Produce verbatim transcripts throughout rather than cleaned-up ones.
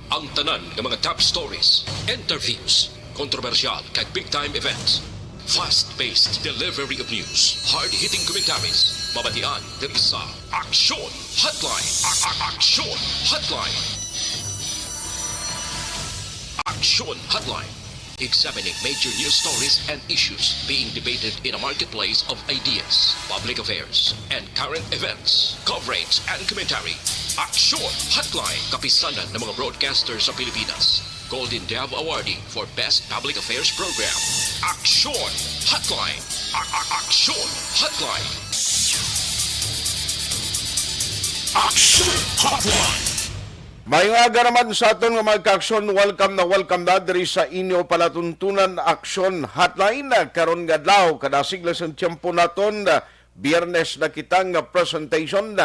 Ang tanan nga mga top stories, interviews, kontrobersyal kag big time events. Fast-paced delivery of news, hard-hitting commentaries, mabatian diri sa Aksyon Hotline. A- a- Aksyon Hotline. Aksyon Hotline. Examining major news stories and issues being debated in a marketplace of ideas, public affairs, and current events. Coverage and commentary. Aksyon Hotline. Kapisanan ng mga broadcaster sa Pilipinas. Golden Dove Awardee for Best Public Affairs Program. Aksyon Hotline. A- a- Aksyon Hotline. Aksyon Hotline. Maayong aga naman sa aton nga mga ka-aksyon. Welcome na welcome na diri sa inyo palatuntunan Aksyon Hotline. Karon nga adlaw, kadasig lang sang tiyempo naton, Biyernes na kita nga presentation,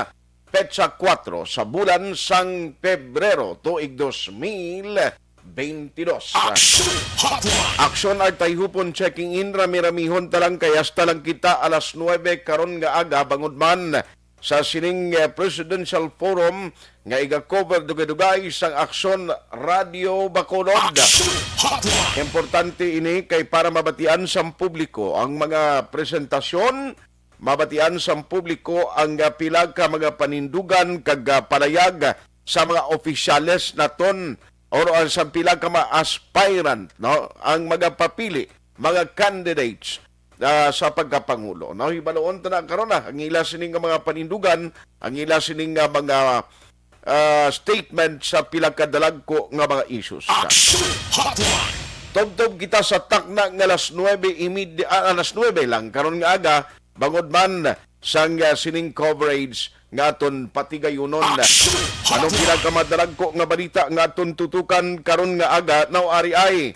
petsa kuwatro sa bulan sang Pebrero, tuig dos mil beintidos. Aksyon Hotline. Aksyon Artayhupon checking in, rami-ramihon ta lang kay hasta lang kita alas nuebe karon nga aga, bangod man sa sining, eh, Presidential Forum nga iga-cover dugay-dugay sang Aksyon Radio Bacolod. Aksyon Hotline. Importante ini kay para mabatian sang publiko ang mga presentasyon, mabatian sang publiko ang, ah, pila ka mga panindugan kag, ah, palayag sa mga opisyales naton or, ah, sa pila ka mga aspirant, no, ang magapapili, mga candidates, ah, sa pagkapangulo, no? Hibaluon ta na karon, ah, ang ila sini nga mga panindugan, ang ila sini nga mga, ah, statement sa pila ka dalagko nga mga issues. Aksyon Hotline. Tubtob kita sa takna nga alas nuebe y media, ah, alas nuebe lang karon nga aga, bangod man sang, ah, sining coverage nga aton patigayunon. Aksyon Hotline. Anong pinakamadalagko nga balita nga aton tutukan karon nga aga? Now, ari ay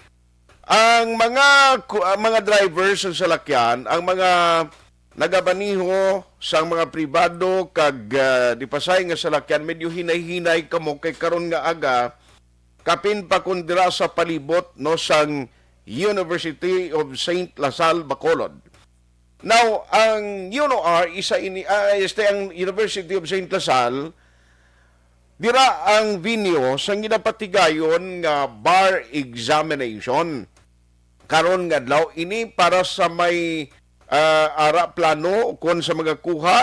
ang mga ku-, ang mga driver sa salakyan, ang mga nagabaniho sang mga pribado kag, ah, dipasay nga salakyan, medyo hinay-hinay kamo kay karon nga aga, kapin pa kun dira sa palibot, no, sang University of Saint La Salle, Bacolod. Now, ang U N O R, isa ini, ah, este, ang University of Saint La Salle, dira ang venue sang ginapatigayon nga bar examination. Karon nga adlaw ini para sa may, ah, ara plano kon sa magakuha,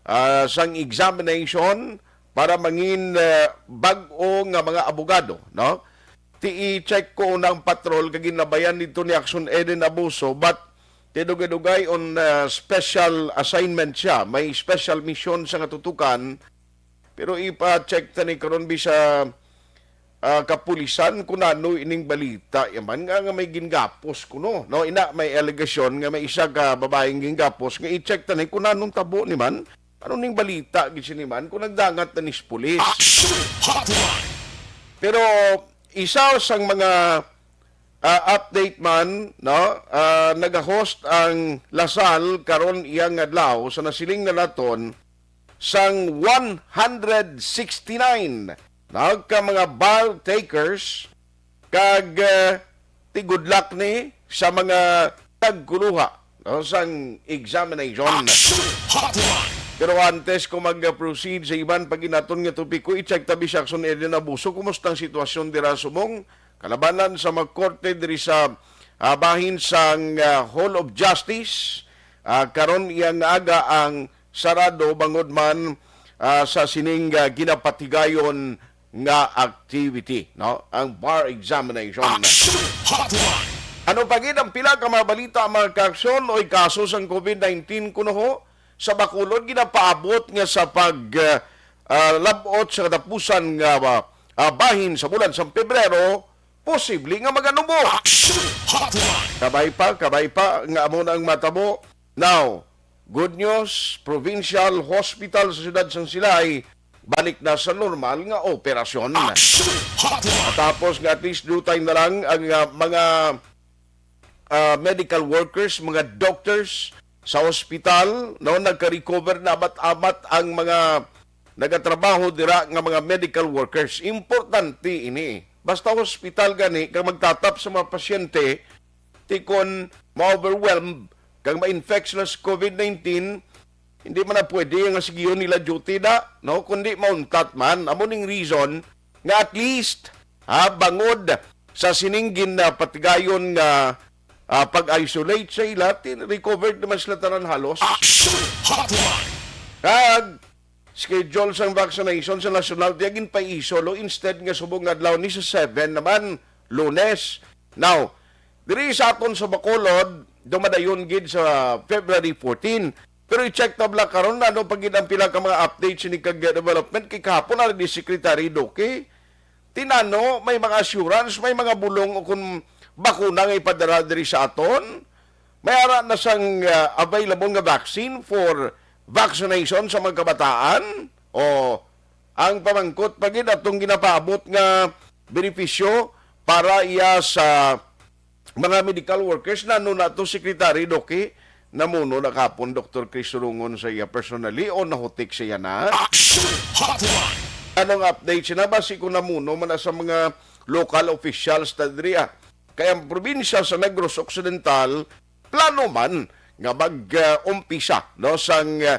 ah, sang examination para mangin, ah, bag-o nga mga abogado, no? Ti i-check ko unang patrol kag ginabayan dito ni Action Eden Abuso, but ti dugay-dugay on, ah, special assignment siya. May special mission sa nga tutukan. Pero ipa-check ta ni karon bisa, ah, kapulisan kung ano ining balita yaman nga, nga may gingapos kuno, no? Ina, may alegasyon nga may isa ka babaeng gingapos nga i-check ta ni kung anong tabo ni man. Ano ning balita gid sini man kung nagdangat na ni sa pulis? Action Hotline. Pero isa sang mga, ah, update man, no? Ah, nag-host ang La Salle karon iyang adlaw sa nasiling na naton sang one hundred sixty-nine, no, ka mga bar takers kag, ah, ti good luck ni sa mga nagkuluha, no, sang examination. Action Hotline. Pero antes ko mag-proceed sa iban pa ginaton nga topiko, i-check tabi si Action Eden Abuso. Kumusta ang sitwasyon dira subong kalabanan sa mga korte diri sa, ah, bahin sang, ah, Hall of Justice? Ah, karon iya nga aga ang sarado bangod man, ah, sa sining, ah, ginapatigayon nga activity, no? Ang bar examination. Action Hotline. Ano pa gid ang pila ka mga balita, mga kaaksyon, oy kaso sang COVID nineteen kuno ho? Sa Bacolod, ginapaabot nga sa pag, ah, ah, lab-ot sa katapusan nga, ah, ah, bahin sa bulan sang Pebrero, posible nga mag-anubo. Action Hotline. Kabay pa, kabay pa nga amo na ang matabo. Now, good news, provincial hospital sa siyudad sang Silay balik na sa normal nga operasyon. Action Hotline. Matapos nga at least dutay na lang ang, ah, mga, ah, medical workers, mga doctors sa hospital, no, nagka-recover na amat-amat ang mga nagatrabaho dira nga mga medical workers. Importante ini. Basta hospital gani kag magtatap sa mga pasyente, ti kon ma-overwhelmed kag ma-infect sila sa COVID nineteen, hindi man na pwede nga sigihon nila duty na, no? Kundi mauntat man. Amo ning reason nga at least ha, bangod sa sining ginapatigayon nga, ah, pag-isolate sa ila, tin-, recovered naman sila tanan halos. Action Hotline! Kag schedule sang vaccination sa nasyonal, diya ginpaiso, lo, instead nga subong nga adlaw ni sa seven naman, Lunes. Now, diri sa aton sa Bacolod, dumadayon gid sa February fourteen. Pero i-check ta bala karon ano pa gid ang pila ka mga updates ni kag development kay kahapon na ni Secretary Duque. Tinano, may mga assurance, may mga bulong o kung bakuna nga ipadala diri sa aton. May ara na sang, ah, available nga vaccine for vaccination sa mga kabataan. O ang pamangkot pa gid atong ginapaabot nga benepisyo para iya sa mga medical workers, nano na to, Secretary Duque? Namuno na kapon, Doktor Chris Sulungon, sa iya personally o nahutik siya na? Action Hotline! Anong update sina? Basi ko namuno man na sa mga local officials ta diri, ah. Kay ang probinsya sa Negros Occidental, plano man nga mag, ah, umpisa, no, sang, ah,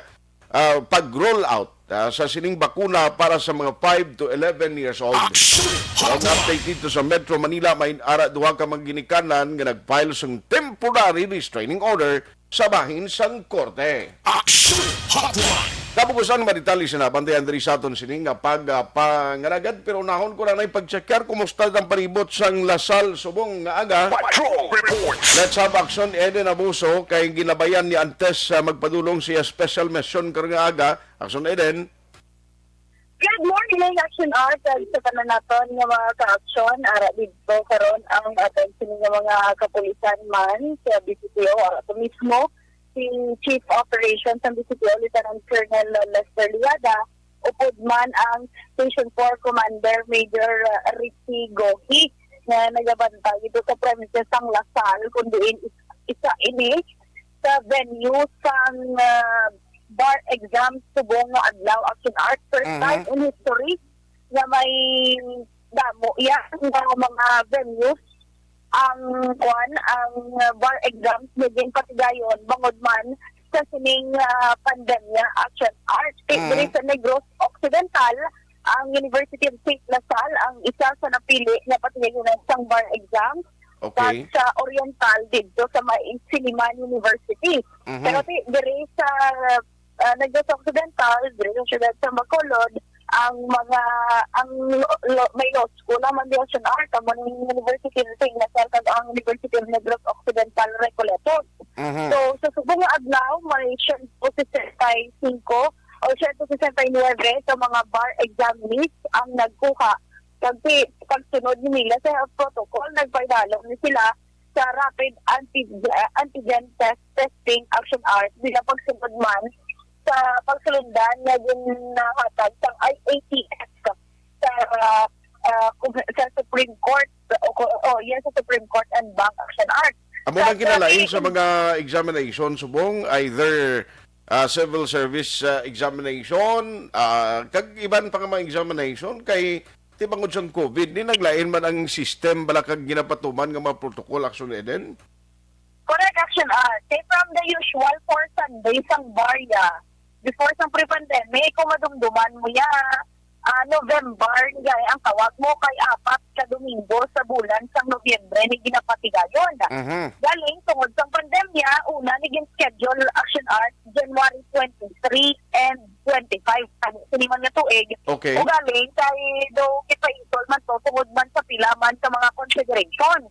ah, pag-roll out, ah, sa sining bakuna para sa mga five to eleven years old. Action! Ang update dito sa Metro Manila, may ara duha ka mga ginikanan nga nag-file sang temporary restraining order sa bahin sang korte. Action Hotline! Kabukusan, mga detalye sa nabantayan diri sa aton sining nga pag, ah, pangalagad, pero unahon ko na na ipag-checkar kumusta ang palibot sang Lasal subong nga aga. Patrol Report! Let's have Action Eden Abuso kay ginabayan ni antes, ah, magpadulong siya special mission karong nga aga. Action Eden. Good morning, Action Art, kag sa tanan naton nga mga ka-action. Ara dito karon ang aton sini nga mga kapulisan man sa B C P O, ara to mismo si Chief Operations ng B C P O, Lieutenant Colonel Lester Liada, upod man ang Station four Commander Major, uh, Ricky Gohi nga nagabantay dito sa premises sang Lasal, kung diin is-, isa ini sa venue sang, uh, bar exam subong nga adlaw, Action Art. First Mhm. time in history nga may damo iya nga mga venues ang, kuan, ang bar exams nga ginpatigayon bangod man sa sining, ah, pandemya, Action Art. Kay Mm. diri sa Negros Occidental, ang University of Saint Lasal ang isa sa napili nga patigayonan sang bar exam. Okay. Kag sa Oriental didto sa may Siliman University. Mhm. Pero di, diri sa, ah, Negros Occidental, diri sa siyudad sa Bacolod, ang mga, ang lo-, lo-, may law school naman di Action Art, amo ning University of Saint Lasal kag ang University of Negros Occidental Recoletos. Mhm. So, sa subong nga adlaw, may siyento sesenta y cinco o siyento sesenta y nuebe sa mga bar examinees ang nagkuha. Kag ti-, pagsunod nila sa health protocol, nagpaidalom ni sila sa rapid anti-, antigen test testing, Action Art, bilang pagsunod man sa pagsulundan nga ginahatag sang I A T F sa, ah, kung, sa Supreme Court, o, o, yes, sa Supreme Court and Bank, Action Art. Amo Sa nang kinalain sa mga examination subong, either, ah, civil service, ah, examination, ah, kag iban pa nga mga examination, kay ti bangod sang COVID, ni naglain man ang system bala kag ginapatuman nga mga protocol, Action Eden? Correct, Action Art. Kay from the usual four Sundays ang barya, before sang pre-pandemic, kung madumduman mo ya, ah, November, ni gani ang tawag mo, kay apat ka Domingo sa bulan sang Nobyembre ni ginapatigayon. Mhm. Galing, tungod sang pandemya, una ni gin-schedule, Action Art, January twenty-three and twenty-five. Kani sini man nga tuig. Okay. O galing, kay do gipaisol man to, tungod man sa pila man sa mga consideration.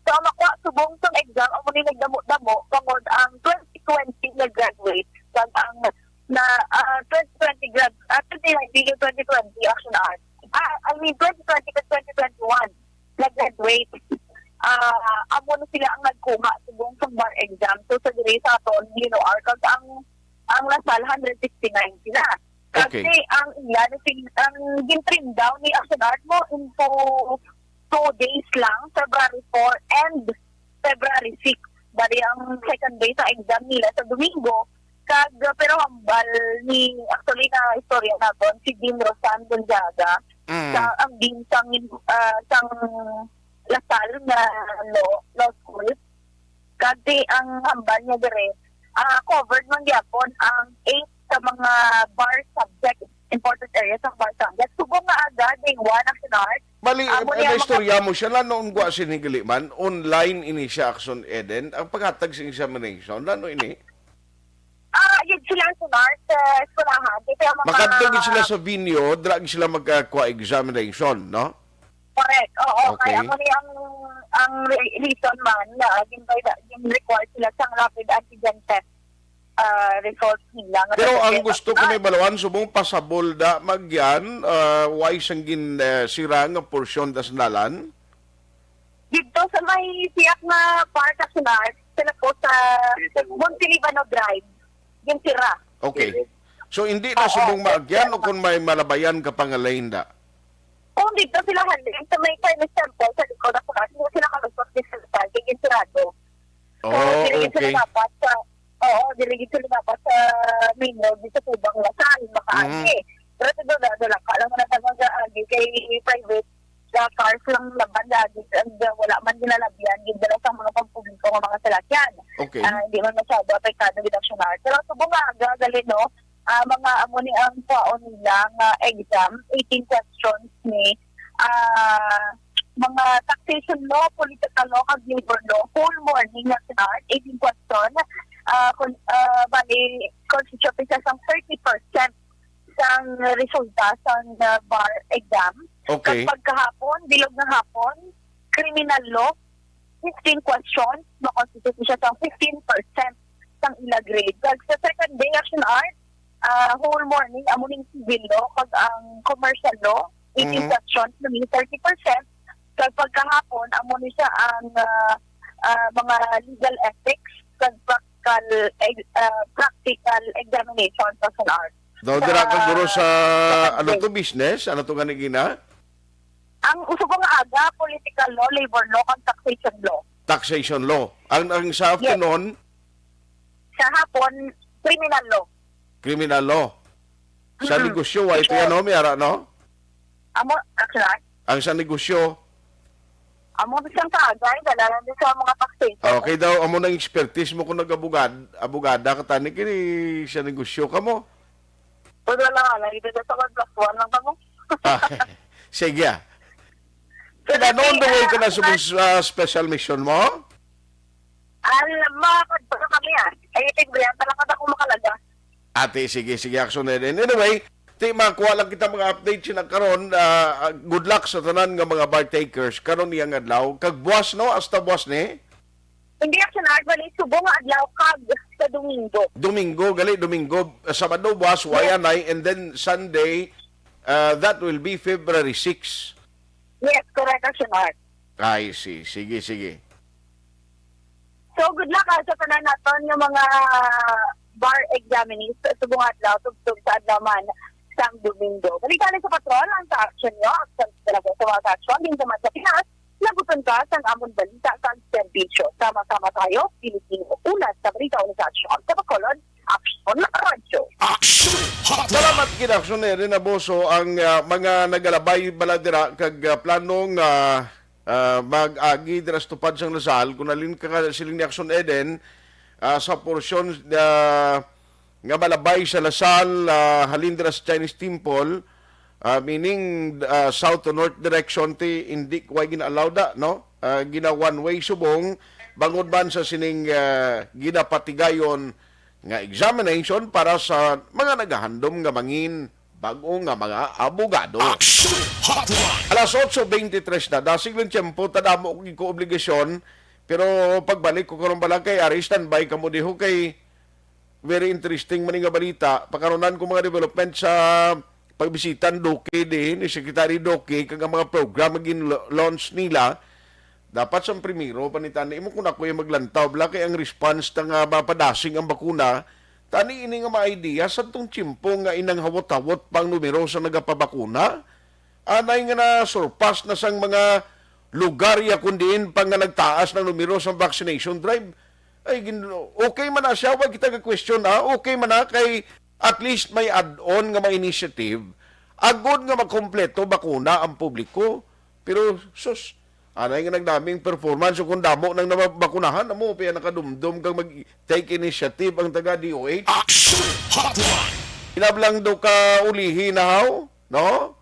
So, ang makuha subong sang exam, amo ni nagdamo-damo, bangod ang twenty twenty nag-graduate, kag ang na, ah, twenty twenty grad-, ah, twenty nineteen to twenty twenty, Action Art. Ah, I mean, twenty twenty to twenty twenty-one, nag-graduate. Ah, amo na sila ang nagkuha subong sa bar exam. So, sa diri sa aton, you know, ar-, kag ang, ang Lasal, hundred sixty-nine sila. Okay. Kasi ang ila, na sin-, ang gin-trim down ni Action Art mo into two days lang, February four and February six. Bali, ang second day sa exam nila sa Domingo. Kag, pero hambal ni, actually, na istorya naton, si Dean Rosan Gonzaga, Mm. sa, ang dean sang, ah, sang Lasal nga law, law school. Kag di ang hambal niya dire, ah, covered man gyapon ang eight sa mga bar subject, important areas sa bar subject. Subong nga aga, day one, Action Art, Pali, Amo eh, niya maka- naistorya mo siya, lano ang gwa sini gali man, online ini siya, Action Eden, ang paghatag sa examination, lano ini? Ah, yun sila sa Nars, sa eskwelahan. Kasi ang mga Makadto gid sila sa venue, dira gid sila magkakuha examination, no? Correct, oo. Okay. Kaya amo ni ang, ang re-, reason man nga, ah, gin-, gin-require sila sang rapid antigen test, ah, results nila nga Pero ang nag-detect gusto ko na. May baluan, subong pasabol da, magyan, ah, why sang gin, eh, sira nga porsyon da sa dalan? Dito sa may siyak na part sa Sunar, sila po sa Monte Libano Drive, yung sira. Okay. So, hindi na Oo. subong maagyan o kung may malabayan ka pa nga lane da? Kung dito sila halin, sa may Chinese temple, sa likod ako na, hindi sila kalusot ni Sunar, kaya yung sirado. So, Oh, dili gid sila okay. dapat sa, oo, dili gid sila dapat sa main road, di sa tubang Lasal, makaagi. Mhm. Pero sa doon, doon lang, kailangan na talaga agi kay private, sa cars lang laban lagi, and, uh, wala man ginalabihan, gid dala sa mga pampubliko nga mga salakyan. Okay. Ah, hindi man masyado apektado gid ang Sunar. Pero subong nga, aga, gali, no, ah, mga amo ni ang kwaon nila nga exam, eighteen questions ni, ah, mga taxation law, political law, kag labor law, whole morning nga Sunar, eighteen question, ah, kun-, ah, bali, constitute siya sang thirty percent sang resulta sang, ah, bar exam. Okay. Kag pagkahapon, bilog nga hapon, criminal law, fifteen questions, makonstitute siya sang fifteen percent sang ila grade. Kag sa second day, Action Art, ah, whole morning, amo ning civil law, kag ang commercial law, eighteen Mhm. questions, na may thirty percent. Kag pagkahapon, amo ni siya ang, ah, ah, mga legal ethics, kag practical, ex-, ah, practical examination sa Action Art. Daw dira ka, guro, sa, sa ano to, business? Ano to gani gina? Ang subong nga aga, political law, labor law, kag taxation law. Taxation law. Ang, ang sa Yes. afternoon? Sa hapon, criminal law. Criminal law. Sa Mm-mm. negosyo, why ito Ito. yan, no? May ara, no? Amo, actually, Ang sa negosyo? Amo siyang kaagay, dala lang din sa mga taxation. Okay daw, amo nang expertise mo kung nag-abogad-, abogada ka tani kini sa negosyo ka mo. Pwede lang, ano, ito sa one plus one lang kamo. Ah, sige, ah. Pero Kaya noon, the way ka na sa, ah, special mission mo? Al-, makakadto na kami, ah. Ay, tigbrihan pa lang kada kung makalaga. Ate, sige, sige, Action Eden. Anyway, ti, makuha lang kita mga update sina karon. Ah, good luck sa tanan nga mga bar takers karon niyang adlaw. Kag buwas, no? Hasta buwas ni? Hindi, Action Art, bali, subong nga adlaw kag sa Domingo. Domingo, gali, Domingo. Sabado, buwas, Yes. wayanay, and then Sunday, ah, that will be February six. Yes, correct, Action Art. I see. Sige, sige. So, good luck, ah, sa tanan naton nga mga bar examinees sa subong adlaw, tubtob sa adlaw man sang Domingo. Balita ni sa Patrol, ang sa action nyo, action talaga sa mga action, din sa mga sa Pinas, labuton ka sang amon balita kag serbisyo. Sama-sama tayo, Pilipino. Una sa balita, una sa action. Sa Bacolod, Action Radyo. Action Hotline. Salamat gid, Action Eden Aboso, ang, ah, mga nagalabay bala dira kag, ah, plano nga, ah, mag-agi dira sa tupad sang Lasal, kung halin ka, siling ni Action Eden, ah, sa porsyon, ah, nga malabay sa Lasal, ah, halin dira sa Chinese Temple, ah, meaning, ah, south to north direction, ti hindi way gina-allow da, no? Ah, gina one way subong, bangod man sa sining, ah, ginapatigayon nga examination para sa mga nagahandom nga mangin bag-o nga mga abogado. Action Hotline. Alas otso beintitres na, dasig lang tiyempo, tadamo ko, ko obligasyon, pero pagbalik ko karon bala kay ari, standby kamo diho kay very interesting man nga balita. Pakaronan ko mga development sa pagbisita ni Duque, di, ni Secretary Duque, kag ang mga program nga gin-launch nila. Dapat sa primero pa ni tani, imo kung ako yung maglantaw, bala kay ang response ta nga mapadasing ang bakuna, tani ini nga ma-idea sa tong tiyempo nga inang hawot-hawot pang numero sa nagapabakuna. Anay nga na-surpass na sang mga lugar ya kung diin pa nga nagtaas ng numero sa vaccination drive. Ay, gin-, okay man na siya, wag kita ga-question, ah. Okay man na kay at least may add-on nga mga initiative. Agod nga makompleto bakuna ang publiko. Pero, sus, anay nga nagdaming performance o kung damo nang nabakunahan, amo, pa nakadumdum kang mag-take initiative ang taga D O H. Action Hotline. Inablang do ka ulihi na, haw? No?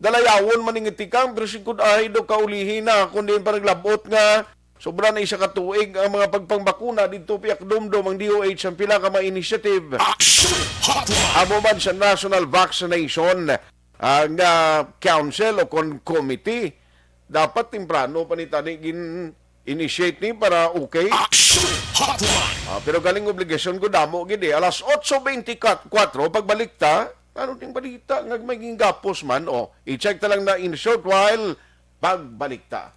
Dalayawon man ning tikang, pero singkod ahay daw kaulihi na, kung diin pa naglabot nga sobra na isa ka tuig ang mga pagpangbakuna didto, piyakdumdom ang D O H ang pila ka mga initiative. Action Hotline! Amo man sa National Vaccination, ah, nga council o kon committee, dapat temprano pa ni tani gin-initiate ni para okay. Action Hotline! Ah, pero galing obligasyon ko damo gid eh. Alas otso beintikwatro, pagbalik ta, ano ding balita nga may ginggapos man? O, i-check ta lang na in short while, pagbalik ta.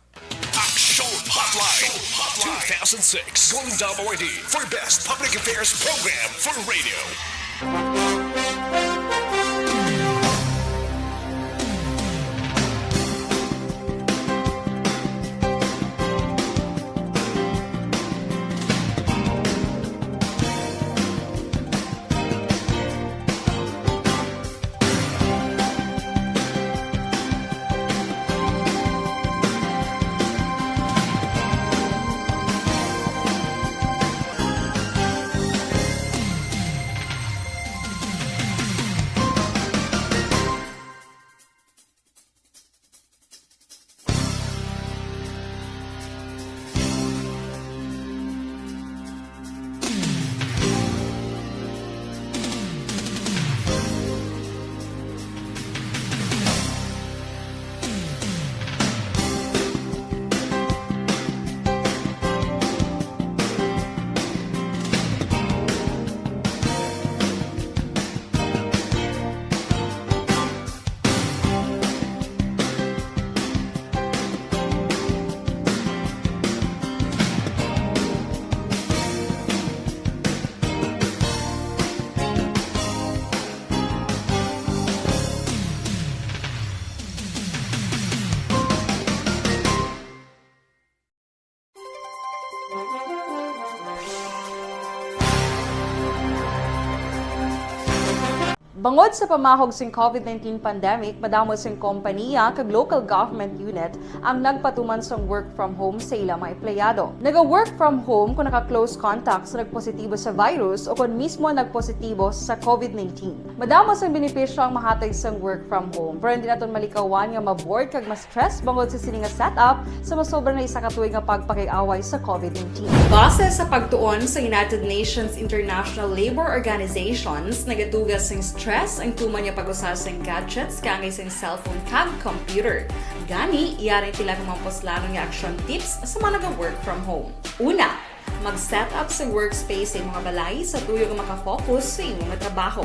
Action Hotline two thousand six Golden Dome Awardee for Best Public Affairs Program for Radio. Bangod sa pamahog sing COVID nineteen pandemic, madamo sing kompaniya kag local government unit ang nagpatuman sang work from home sa ila mga empleyado. Naga-work from home kung naka-close contact sa nagpositibo sa virus o kon mismo nagpositibo sa COVID nineteen. Madamo sang benepisyo ang mahatag sang work from home, pero hindi naton malikawan nga ma-bored kag ma-stress bangod sa sini nga setup sa masobra na isa ka tuig nga pagpakig-away sa COVID nineteen. Base sa pagtuon sa United Nations International Labour Organizations, nagatuga sing stress ang tuman nga pag-usa sing gadgets kaangay sing cellphone kag computer. Gani, yari ang pila ka mga puslanon nga action tips sa mga naga-work from home. Una, mag-set up sa workspace sa imong balay sa tuyo nga makafocus sa imong trabaho.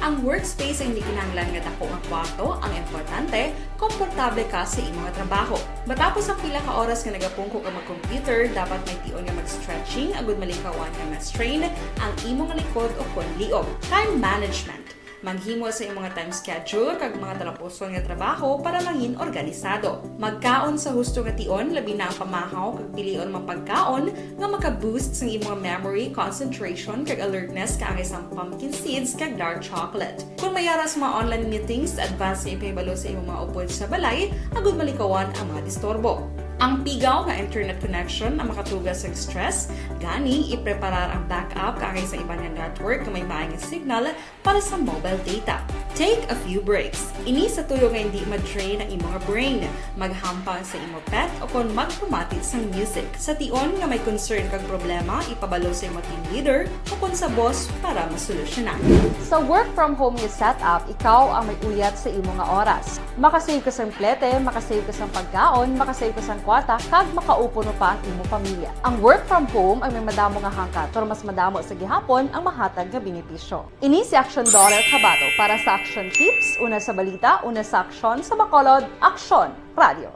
Ang workspace ay hindi kinahanglan nga dako nga kwarto, ang importante, komportable ka sa imong trabaho. Matapos ang pila ka oras nga nagapungko ka mag-computer, dapat may tion nga mag-stretching agud malikawan nga ma-strain ang imong likod o kon liog. Time management. Maghimo sa imong time schedule kag mga talapuson nga trabaho para mangin organisado. Magkaon sa husto nga tion, labi na ang pamahaw kag pilion mga pagkaon nga maka-boost sang imong memory, concentration, kag alertness kaangay sang pumpkin seeds kag dark chocolate. Kung may ara sa mga online meetings, advance nga ipahibalo sa imong mga upod sa balay agud malikawan ang mga disturbo. Ang pigaw nga internet connection ang makatuga sang stress, gani ipreparar ang backup kaangay sa iban nga network nga may maay nga signal para sa mobile data. Take a few breaks. Ini sa tuyo nga hindi ma-drain ang imong brain. Maghampang sa imo pet o kon magpamati sang music. Sa tion nga may concern kag problema, ipabalo sa imo team leader o kon sa boss para masolusyonan. Sa work from home nga setup, ikaw ang may uyat sa imo nga oras. Makasave ka sang plete, makasave ka sang pagkaon, makasave ka sang kwarta, kag makaupo pa ang imo pamilya. Ang work from home ay may madamo nga hangkat, pero mas madamo sa gihapon ang mahatag nga benepisyo. Ini si Action Daughter Kabato para sa Action Tips, una sa balita, una sa aksyon, sa Bacolod, Aksyon Radio.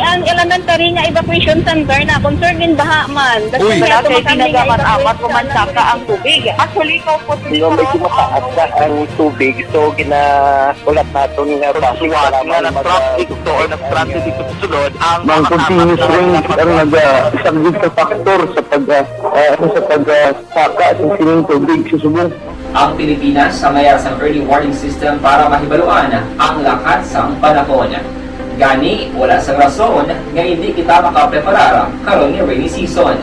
Ang elementary nga evacuation center na concerned din baha man. Uy. Wala kay pinagamat-amat, umansaka ang tubig. Actually, ikaw po, di ba, may tumataas na ang tubig, so ginaulat naton nga traffic nga nag-traffic to or nag-transit dito sa sulod ang mga continuous rain ang nag-, ah, isang good factor sa pag, ah, ah, sa pag, ah, saka sa sining tubig sa subong. Ang Pilipinas sa mayar sang early warning system para mahibaluan ang lakat sang panahon. Gani, wala sang rason nga hindi kita makapreparar karon nga rainy season.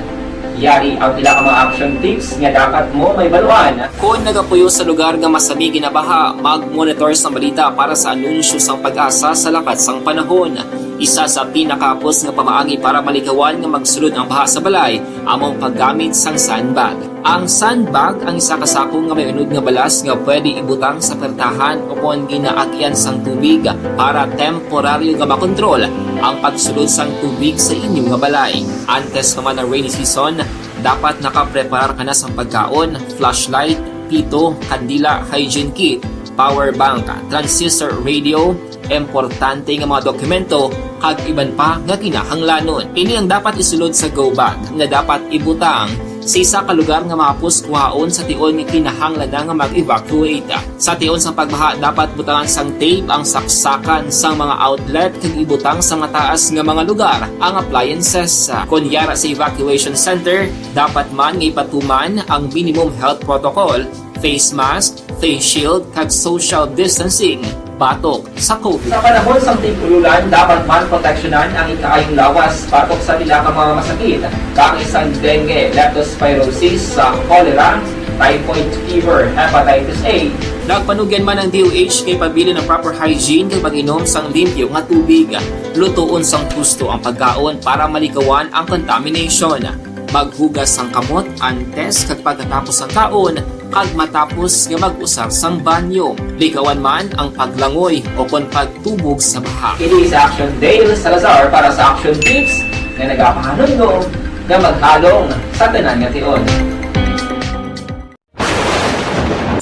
Yari ang pila ka mga action tips nga dapat mo mahibaluan. Kon nagapuyo sa lugar nga masami ginabaha, mag-monitor sang balita para sa anunsyo sang PAGASA sa lakat sang panahon. Isa sa pinakahapos nga pamaagi para malikawan nga magsulod ang baha sa balay amo ang paggamit sang sandbag. Ang sandbag ang isa ka sako nga may unod nga balas nga pwede ibutang sa pertahan o kon ginaagian sang tubig para temporaryo nga makontrol ang pagsulod sang tubig sa inyo nga balay. Antes pa man ang rainy season, dapat nakapreparar ka na sang pagkaon, flashlight, pito, kandila, hygiene kit, power bank, transistor radio, importante nga mga dokumento, kag iban pa nga kinahanglanon. Ini ang dapat isulod sa go bag nga dapat ibutang sa isa ka lugar nga mahapos kuhaon sa tion nga kinahanglan na nga mag-evacuate. Sa tion sang pagbaha, dapat butangan sang tape ang saksakan sang mga outlet kag ibutang sa mataas nga mga lugar ang appliances. Kon yara sa evacuation center, dapat man nga ipatuman ang minimum health protocol, face mask, face shield, kag social distancing batok sa COVID. Sa panahon sang tig-ululan, dapat man proteksyonan ang ikaayong lawas batok sa pila ka mga masakit, kaangay sang dengue, leptospirosis, sa cholera, typhoid fever, hepatitis A. Nagpanugyan man ang D O H nga ipabilin ang proper hygiene kag pag-inom sang limpyo nga tubig. Lutoon sang husto ang pagkaon para malikawan ang contamination. Maghugas sang kamot antes kag pagkatapos sang kaon kag matapos nga mag-usar sang banyo. Likawan man ang paglangoy o kon pagtubog sa baha. Ini si Action Dale Salazar para sa Action Tips nga nagapahanumdom nga maghalong sa tanan nga tion.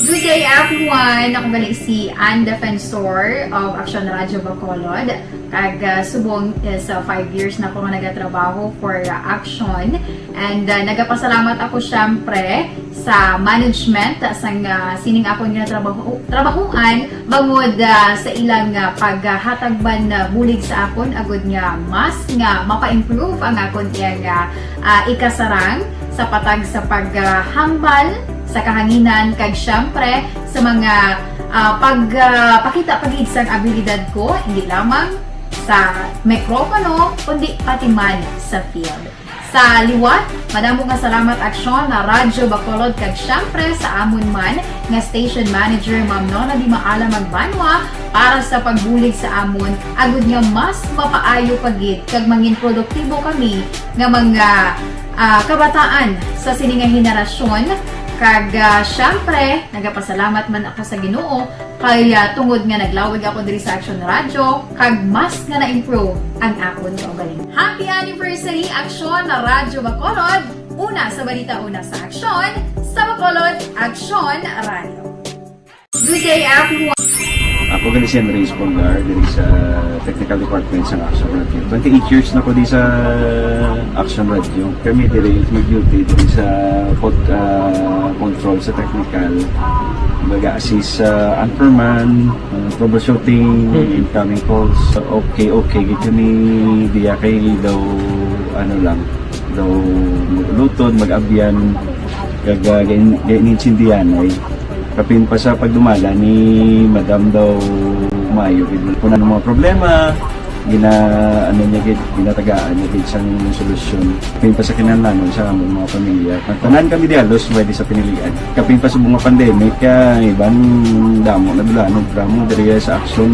Good day, everyone! Ako gali si Ann Defensor of Action Radio Bacolod. Kag, ah, subong is, ah, five years na ako nga nagatrabaho for, ah, Action. And, ah, nagapasalamat ako, syempre, sa management sang, ah, sining akon nga trabaho, trabahuan bangod, ah, sa ilang, ah, paghatag man, ah, bulig sa akon agud nga mas nga mapa-improve ang akon iyang, ah, ah, ikasarang sa patag sa paghambal sa kahanginan kag, syempre, sa mga, ah, pag, ah, pakita pa gid sang abilidad ko, hindi lamang sa mikropono, kundi pati man sa field. Sa liwat, madamo nga salamat, Aksyon, na Radyo Bacolod, kag syempre sa amon man nga station manager, Ma'am Nona Di Maala Magbanwa, para sa pagbulig sa amon, agud nga mas mapaayo pa gid kag mangin produktibo kami nga mga, ah, kabataan sa sini nga henerasyon. Kag, ah, syempre, nagapasalamat man ako sa Ginoo kay, ah, tungod nga naglawig ako diri sa Action Radio, kag mas nga na-improve ang akon kaugalingon. Happy anniversary, Action Radyo Bacolod! Una sa balita, una sa aksyon, sa Bacolod, Action Radio. Good day, everyone! Ako gali si Henry Espolgar, diri sa Technical Department sa Action Radio. Twenty-eight years na ko di sa Action Radio. Kami diri mag-duty diri sa pod-, ah, control sa technical. Baga assist sa anchorman, ah, troubleshooting, Mm. incoming calls. Okay, okay, gid kami diya kay daw, ano lang, daw mag-ulutod, mag-abyan, kag, ah, gain-, gain-, gaintindihan ay. Kapin pa sa pagdumala ni Madam daw maayo gid. Kung ano mga problema, gina-, ano niya gid, ginatagaan niya gid sang solusyon. Kapin pa sa kinahanglanon sa among mga pamilya. Tanan kami di halos pwede sa pinilian. Kapin pa sa mga pandemic, ah, iban damo na dula, ano, damo diri sa aksyon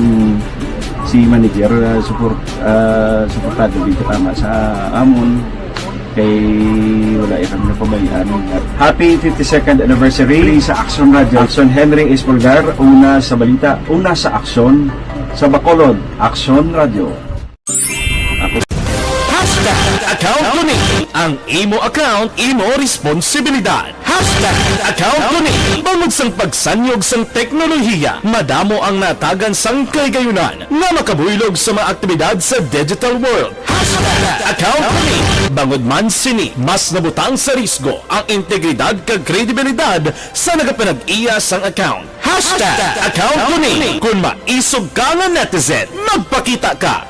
si manager, ah, support, ah, suportado gid tama sa amon. Kay wala ya kami napabayaan. Happy fifty-second anniversary sa Action Radio. Action Henry Espolgar, una sa balita, una sa aksyon, sa Bacolod, Action Radio. Ako. Hashtag account ko ni. Ang imo account, imo responsibilidad. Hashtag account ko ni. Bangod sang pagsanyog sang teknolohiya, madamo ang natagan sang kahigayonan nga makabuylog sa mga aktibidad sa digital world. Hashtag account ko ni. Bangod man sini, mas nabutang sa risgo ang integridad kag kredibilidad sa nagapanag-iya sang account. Hashtag account ko ni. Kung maisog ka nga netizen, magpakita ka.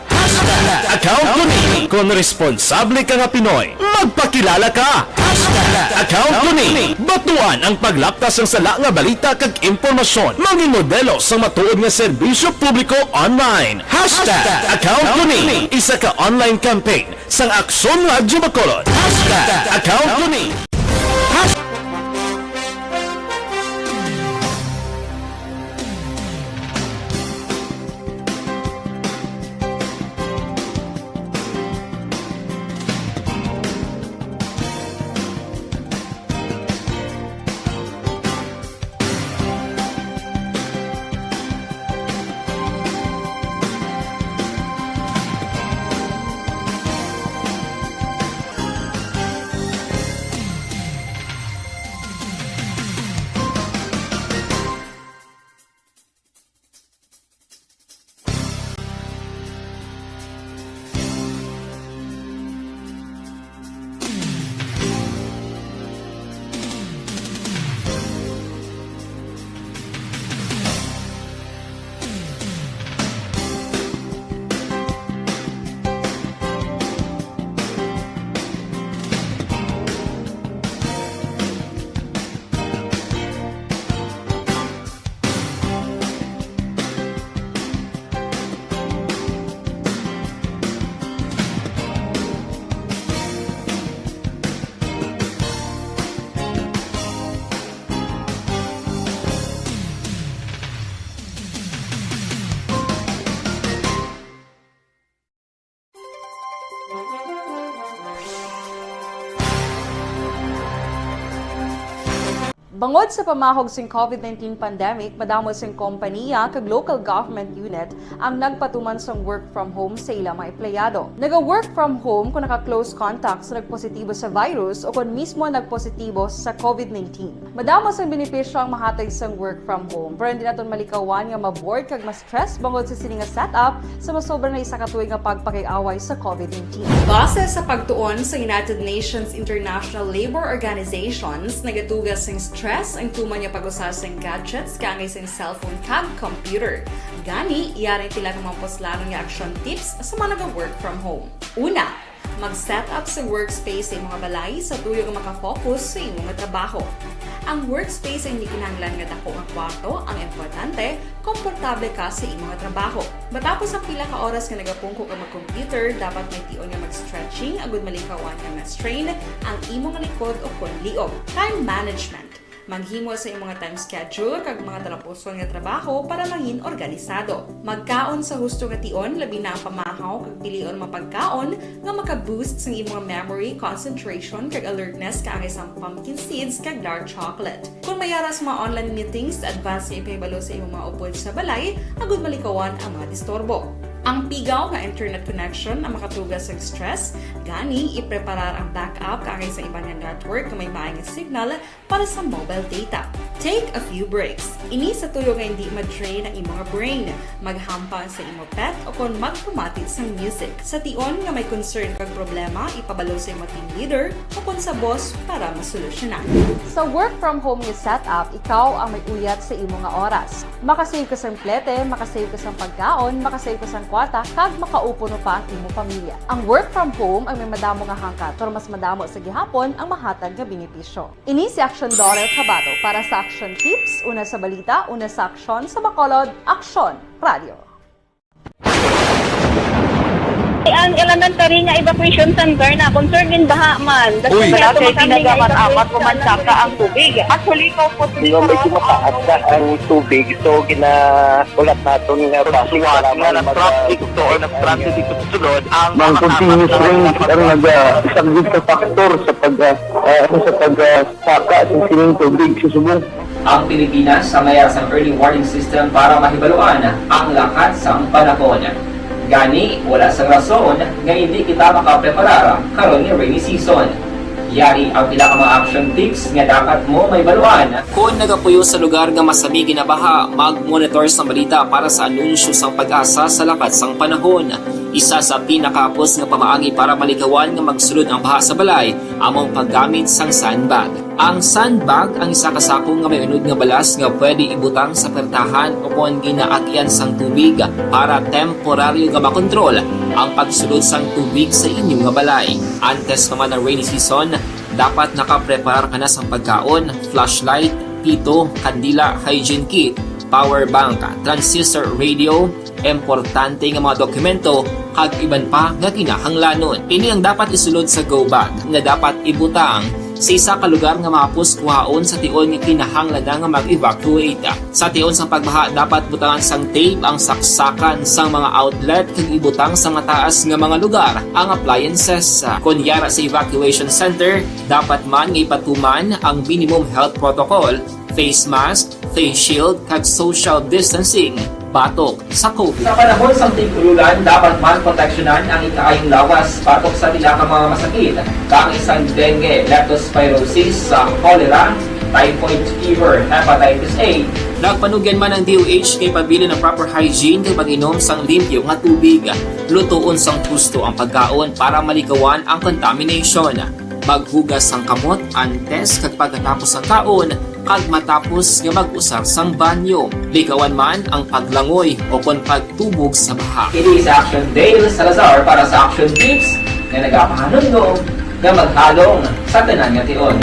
Account ko ni. Kon responsable ka nga Pinoy, magpakilala ka. Hashtag account ko ni. Batuan ang paglapta sang sala nga balita kag impormasyon. Mangin modelo sang matuod nga serbisyo publiko online. Hashtag account ko ni. Isa ka online campaign sang Aksyon Radyo Bacolod. Hashtag account ko ni. Bangod sa pamahog sing COVID nineteen pandemic, madamo sing kompaniya kag local government unit ang nagpatuman sang work from home sa ila mga empleyado. Naga-work from home kung naka-close contact sa nagpositibo sa virus o kon mismo nagpositibo sa COVID nineteen. Madamo sang benepisyo ang mahatag sang work from home, pero hindi naton malikawan nga ma-bored kag ma-stress bangod sa sini nga setup sa masobra na isa ka tuig nga pagpakig-away sa COVID nineteen. Base sa pagtuon sa United Nations International Labor Organizations, nagatuga sing stress ang tuman nga pag-usa sing gadgets kaangay sing cellphone kag computer. Gani, yari ang pila ka mga puslanon nga action tips sa mga naga-work from home. Una, mag-set up sa workspace sa imong balay sa tuyo nga makafocus sa imong trabaho. Ang workspace ay hindi kinahanglan nga dako nga kwarto. Ang importante, komportable ka sa imong trabaho. Matapos ang pila ka oras nga nagapungko ka mag-computer, dapat may tion nga mag-stretching agud malikawan nga ma-strain ang imong likod o kon liog. Time management. Maghimo sa imong time schedule kag mga talapuson nga trabaho para mangin organisado. Magkaon sa husto nga tion, labi na ang pamahaw kag pilion mga pagkaon nga maka-boost sang imong memory, concentration, kag alertness kaangay sang pumpkin seeds kag dark chocolate. Kung may ara sa mga online meetings, advance nga ipahibalo sa imong mga upod sa balay agud malikawan ang mga disturbo. Ang pigaw nga internet connection ang makatuga sang stress, gani ipreparar ang backup kaangay sa iban nga network nga may maay nga signal para sa mobile data. Take a few breaks. Ini sa tuyo nga hindi ma-drain ang imong brain. Maghampang sa imo pet o kon magpamati sang music. Sa tion nga may concern kag problema, ipabalo sa imo team leader o kon sa boss para masolusyonan. Sa work from home nga setup, ikaw ang may uyat sa imo nga oras. Makasave ka sang plete, makasave ka sang pagkaon, makasave ka sang kwarta, kag makaupo pa ang imo pamilya. Ang work from home ang may madamo nga hangkat, pero mas madamo sa gihapon ang mahatag nga benepisyo. Ini si Aksyon Dorel Cabato para sa Aksyon Tips, una sa balita, una sa aksyon, sa Bacolod, Aksyon Radio. Ang elementary nga evacuation center na concerned din baha man. Uy. Wala kay tinaga man apat ko man saka ang tubig. Actually, ko po. Di ba may kumakaat na ang tubig? So, gina-, ulat naton nga traffic nga nag-traffic to or nag-traffic dito sa sulod, ang mga continuous rain ang nag-, ah, isang good factor sa pag, ah, ah, sa pag, ah, saka sa sining tubig sa subong. Ang Pilipinas ang may sang early warning system para mahibaluan ang lakat sang panahon. Gani, wala sang rason nga hindi kita makapreparar karon nga rainy season. Yari ang pila ka mga action tips nga dapat mo mahibaluan. Kon nagapuyo sa lugar nga masami ginabaha, mag-monitor sa balita para sa anunsyo sang PAGASA sa lakat sang panahon. Isa sa pinakahapos nga pamaagi para malikawan nga magsulod ang baha sa balay amo ang paggamit sang sandbag. Ang sandbag ang isa ka sako nga may unod nga balas nga pwede ibutang sa pertahan o kon ginaagian sang tubig para temporaryo nga makontrol Ang pagsulod sang tubig sa inyo nga balay. Antes pa man ang rainy season, dapat nakapreparar ka na sang pagkaon, flashlight, pito, kandila, hygiene kit, power bank, transistor radio, importante nga mga dokumento, kag iban pa nga kinahanglanon. Ini ang dapat isulod sa go bag nga dapat ibutang sa isa ka lugar nga mahapos kuhaon sa tion nga kinahanglan na nga mag-evacuate. Sa tion sang pagbaha, dapat butangan sang tape ang saksakan sang mga outlet kag ibutang sa mataas nga mga lugar ang appliances. Kon yara sa evacuation center, dapat man nga ipatuman ang minimum health protocol, face mask, face shield, kag social distancing batok sa COVID. Sa panahon sang tig-ululan, dapat man proteksyonan ang ikaayong lawas batok sa pila ka mga masakit, kaangay sang dengue, leptospirosis, sa cholera, typhoid fever, hepatitis A. Nagpanugyan man ang D O H kay pabilin ang proper hygiene kag pag-inom sang limpyo nga tubig. Lutoon sang husto ang pagkaon para malikawan ang contamination. Maghugas sang kamot antes kag pagkatapos sang kaon, kag matapos nga mag-usar sang banyo. Likawan man ang paglangoy o kon pagtubog sa baha. Ini si Action Dale Salazar para sa Action Tips nga nagapahanumdom nga maghalong sa tanan nga tion.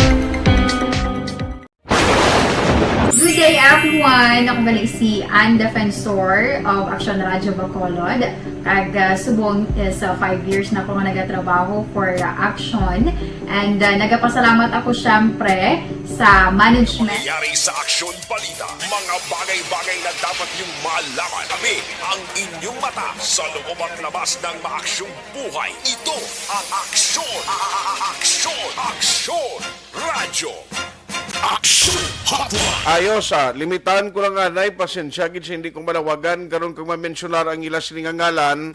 Good day, everyone! Ako gali si Ann Defensor of Action Radio Bacolod. Kag, ah, subong is, ah, five years na ako nga nagatrabaho for, ah, Action. And, ah, nagapasalamat ako, syempre, sa management. Nangyayari sa Action Balita, mga bagay-bagay na dapat niyong malaman. Tabi ang inyong mata sa loob at labas ng maaksyong buhay. Ito ang Aksyon! A-, a-, a-, Aksyon! Aksyon! Radyo! Aksyon Hotline! Ayos, ah, limitahan ko lang anay, pasensya gid sa hindi ko malawagan karon kag mamensyonar ang ila sini nga ngalan,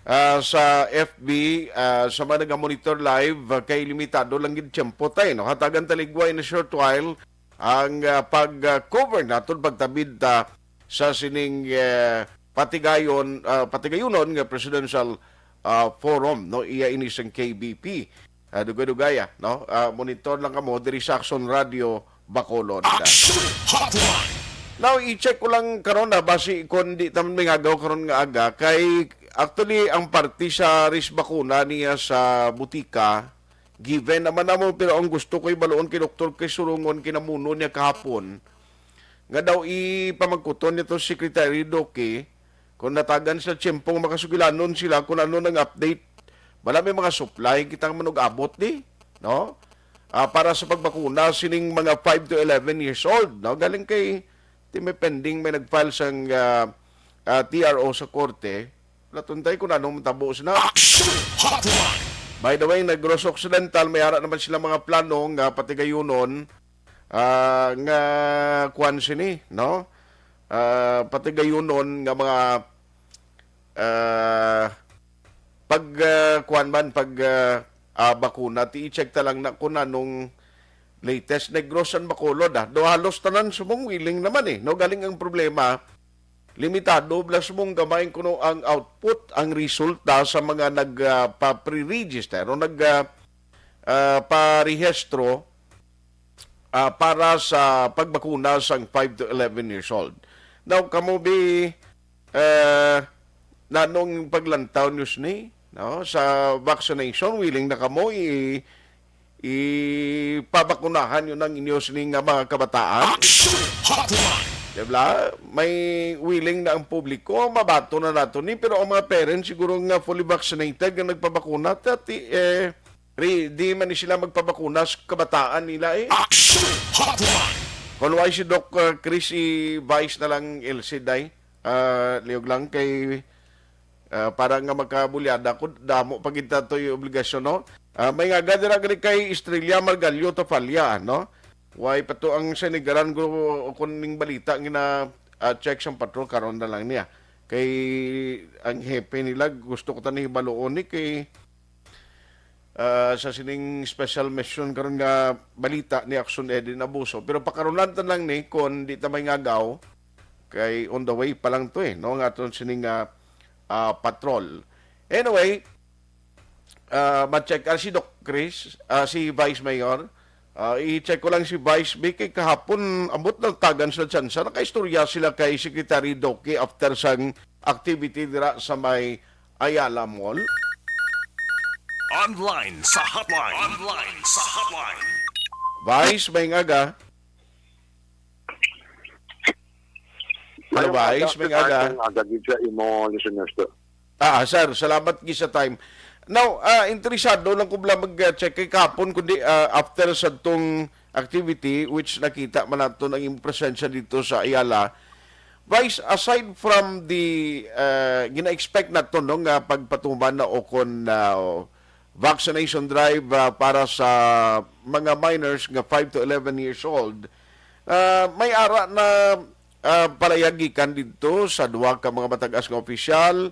ah, sa F B, ah, sa mga naga-monitor live, ah, kay limitado lang gid tiyempo tay, no? Hatagan taligwa in a short while ang, ah, pag, ah, cover naton, pagtabid ta sa sining, eh, patigayon, ah, patigayunon nga presidential, ah, forum, no? Iya ini sang K B P. Ah, dugay-dugay, ah, no? Ah, monitor lang kamo diri sa Action Radio Bacolod. Action Hotline! Now, i-check ko lang karon na basi kon di ta man mangagaw karon nga aga kay actually ang parte sa risk bakuna niya sa butika given naman namo, pero ang gusto ko ibaluon kay Doktor Chris Surungon, kinamuno niya kahapon nga daw ipamangkuton niya to si Secretary Duque kung natagan sila tiyempo nga makasugilanon sila kung ano nang update. Bala may mga supply kita nga manug-abot di, no? Ah, para sa pagbakuna sining mga five to eleven years old, no? Galing kay, di may pending, may nag-file sang, ah, ah, T R O sa korte. Wala tuntay kung anong matabo sina. Action Hotline! By the way, Negros Occidental, may ara naman sila mga plano nga patigayunon, ah, nga kuwan sini, no? Ah, patigayunon nga mga, ah, pag, ah, kuwan man, pag, ah, ah, bakuna, ti i-check ta lang na kung anong latest. Negros and Bacolod, ah. Do halos tanan subong willing naman eh, no? Galing ang problema, limitado bala subong gamay kuno ang output, ang resulta sa mga nag, ah, pa-pre-register o nag, ah, ah, parehistro, ah, para sa pagbakuna sang five to eleven years old. Now, kamo bi, eh, nanong paglantaw niyo sini, no? Sa vaccination, willing na kamo i-, ipabakunahan yun ang inyo sini nga mga kabataan? Action Hotline! Diba? May willing na ang publiko, mabato na nato ni, pero ang mga parents siguro nga fully vaccinated nga nagpabakuna, tati, eh, ready man ni sila magpabakuna sa kabataan nila eh. Action Hotline! Kung why si Doc, uh, Chris, i-vice na lang L C day. Ah, liog lang kay, ah, para nga makabulyada ko, damo pa gid ta to'y obligasyon, no? Ah, may nga dira gani kay Estrella Margallo Tafalla, no? Way pa to ang sinigaran ko, o kun ning balita nga na, ah, check sang patrol karon na lang niya. Kay ang hepe nila gusto ko tani hibaluon ni kay, ah, sa sining special mission karon nga balita ni Action Edin Abuso. Pero pakarunan ta lang ni kon di ta may ngagaw kay on the way pa lang to eh, no? Ang aton sining, ah, ah, patrol. Anyway, ah, ma-check, ah, si Doc Chris, ah, si Vice Mayor, ah, i-check ko lang si Vice Vic, kay kahapon, ambot nagtagan sila tsansa, nakaistorya sila kay Secretary Doki after sang activity dira sa may Ayala Mall. Online sa hotline. Online sa hotline. Vice, maayong aga. Hello, Maayong aga, Vice. Maayong aga. Maayong aga gid sa imo, listeners, to. Ah, sir, salamat gid sa time. Now, ah, interesado lang ko bala mag-check kay kahapon, kundi, ah, after sa tong activity, which nakita man naton ang imong presensya dito sa Ayala. Vice, aside from the, ah, gina-expect naton, no, nga pagpatuman na o kon, ah, vaccination drive, ah, para sa mga minors nga five to eleven years old, ah, may ara na, ah, palayag gikan didto sa duha ka mga matag-as nga opisyal,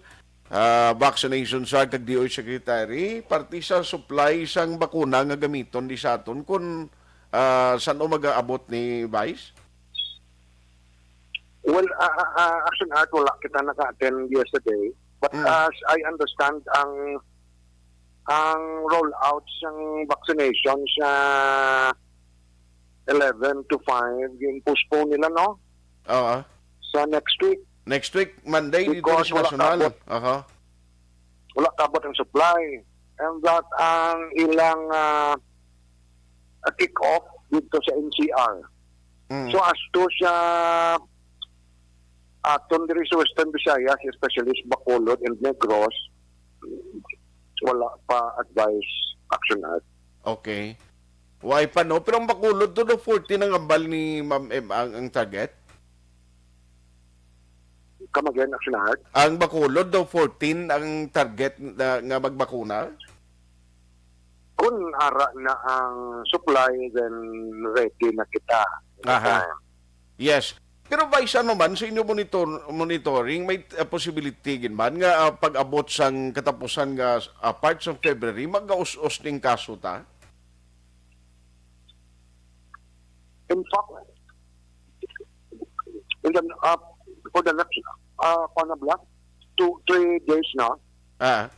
ah, vaccination sa kag D O H secretary, parte sa supply sang bakuna nga gamiton di sa aton, kun, ah, san-o mag-aabot ni Vice? Well, ah, ah, ah, Action Art, wala kita naka-attend yesterday. But Mm. as I understand, ang, ang rollout sang vaccination sa eleven to five, gin-postpone nila, no? Oo. Sa next week. Next week, Monday, dito Because sa wala nasyonal. kabot. Aha. Wala kabot ang supply. And that ang ilang, ah, ah, kick-off dito sa N C R. Mm. So, as to sa aton diri sa Western Visayas, especially sa Bacolod and Negros, wala pa advice, Action Art. Okay. Why pa, no? Pero ang Bacolod, to the fourteen ang ambal ni Ma'am M ang, ang target? Come again, Action Art? Ang Bacolod daw, fourteen ang target na, nga magbakuna? Kung ara na ang supply, then ready na kita. Aha. Yes. Pero, Vice, ano man sa inyo monitor, monitoring, may, uh, possibility gid man nga, uh, pag-abot sang katapusan nga, uh, part sang February, magaus-os ning kaso ta? In fact, in the, uh, for the next, uh, pa na bla, two, three days na, Ah.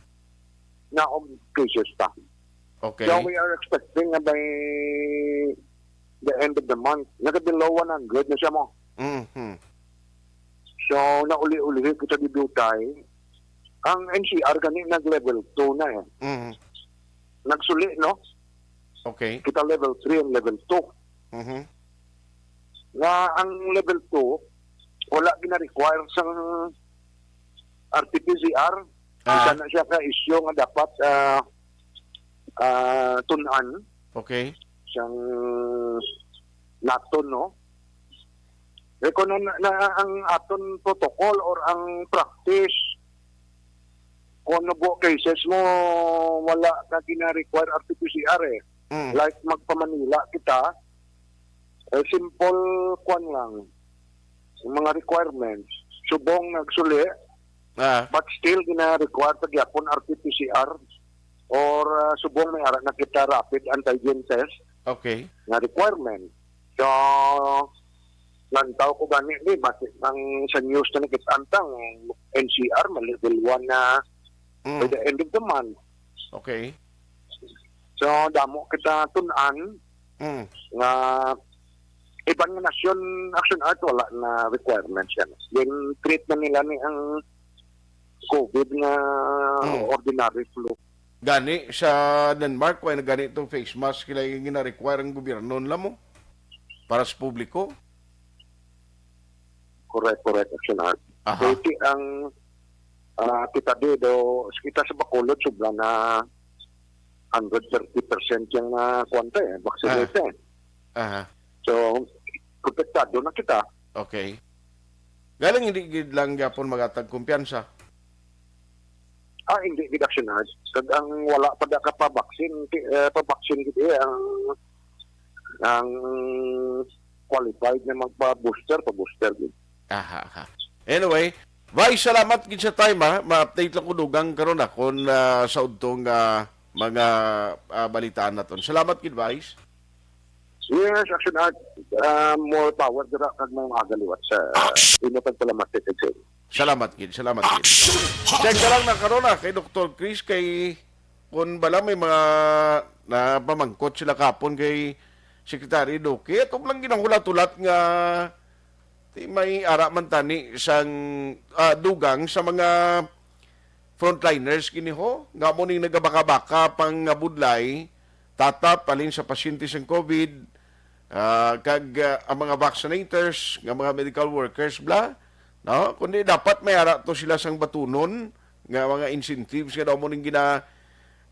na og cases pa. Okay. So we are expecting na by the end of the month, naka-below one hundred na siya mo. Mhm. So, nauli-ulihi kita didutay. Ang N C R gani nag-level two na eh. Mhm. Nagsuli, no? Okay. Kita level three and level two. Mhm. Nga ang level two, wala gina-require sang R T P C R. Ah. Isa na siya ka issue nga dapat, ah, ah, tun-an. Okay. Sang naton, no? Eh, kung na, na, ang aton protocol or ang practice, kung ano po cases mo, wala na gina-require R T P C R eh. Mm. Like, magpa-Manila kita, eh, simple kwan lang, yung mga requirements. Subong nagsuli, Ah. but still gina-require pa gyapon R T P C R or, ah, subong may ara na kita rapid antigen test Okay. nga requirement. So, lantaw ko gani ni, basi ang sa news na nakita ang N C R, ma-level one na Mm. by the end of the month. Okay. So, damo kita tun-an Mm. nga iban nga nasyon, Action Art, wala na requirements yan. Then, treat na nila ni ang COVID nga Mm. ordinary flu. Gani sa Denmark, wala na gani itong face mask sila yung gina-require ang gobyerno nila mo para sa publiko. Correct, correct, Action Art. Aha. Kaya ti ang, ah, kita di do, kita sa Bacolod, sobra na hundred thirty percent yung, ah, kuwan ta eh, vaccinated. Ah. Aha. So, protektado na kita. Okay. Galing hindi gid lang gyapon magatag kumpiyansa. Ah, hindi gid, Action Art. Kag ang wala pa da ka pa-vaccine, ti-, eh, pa-vaccine gid eh, ang, ang qualified na magpa-booster, pa-booster gid. Aha, aha. Anyway, Vice, salamat gid sa time, ha. Ma-update lang ko dugang karon, ha, kung, ah, sa udtong, ah, mga, ah, balitaan naton. Salamat gid, Vice. Yes, Action Art. Ah, more power dira kag mga aga liwat sa, ah, imo pagpalamat kay Sir. Salamat gid, salamat gid. Check na lang na karon, ah, kay Doktor Chris, kay kun bala may mga napamangkot sila kapon kay Secretary Duque. Ato lang ginanghulat-hulat nga ti may ara man tani sang, ah, dugang sa mga frontliners gini ho, nga mo ning nagabaka-baka pang budlay, tatap, halin sa pasyente sang COVID, ah, kag, ah, ang mga vaccinators, nga mga medical workers, bla, no? Kundi dapat may ara to sila sang batunon, nga mga incentives nga daw mo ning gina,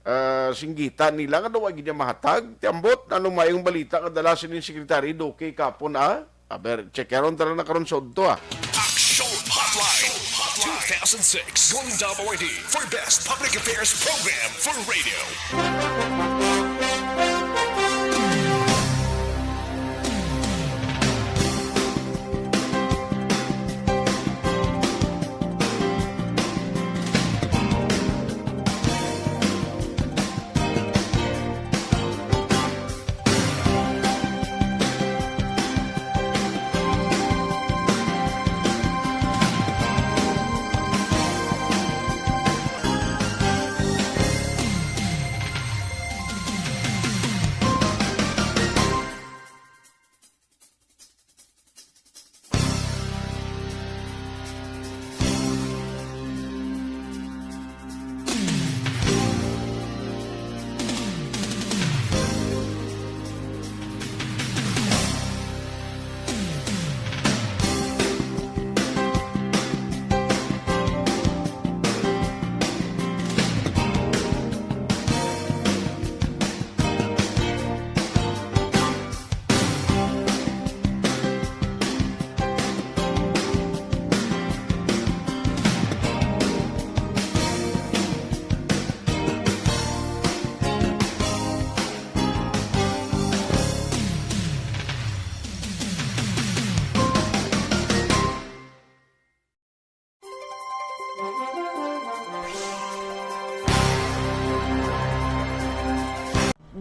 ah, singgitan nila, nga daw wa gid niya mahatag. Ti ambot, anong mayong balita nga dala sini ni Secretary Duque kapon, ah? Aber, checkeron ta lang na karon sa udto, ah. Action Hotline two thousand six. Golden Dove Awardee for Best Public Affairs Program for Radio.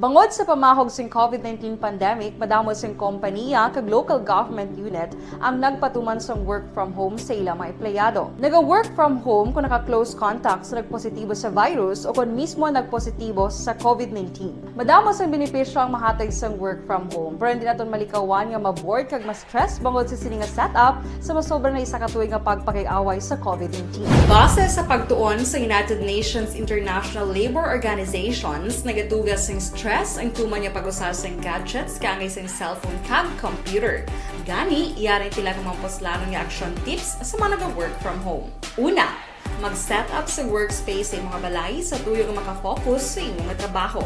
Bangod sa pamahog sing COVID nineteen pandemic, madamo sing kompaniya kag local government unit ang nagpatuman sang work from home sa ila mga empleyado. Naga-work from home kon naka-close contact sa nagpositibo sa virus o kon mismo nagpositibo sa COVID nineteen. Madamo sang benepisyo ang mahatag sang work from home, pero hindi naton malikawan nga ma-bored kag ma-stress bangod sa sini nga setup sa masobra na isa ka tuig nga pagpakig-away sa COVID nineteen. Base sa pagtuon sa United Nations International Labor Organizations, nagatuga sing stress ang tuman nga pag-usa sing gadgets kaangay sing cellphone kag computer. Gani, yari tila ka mga puslanon nga action tips sa mga naga-work from home. Una, mag-set up sa workspace sa imong balay sa tuyo nga makafocus sa imo nga trabaho.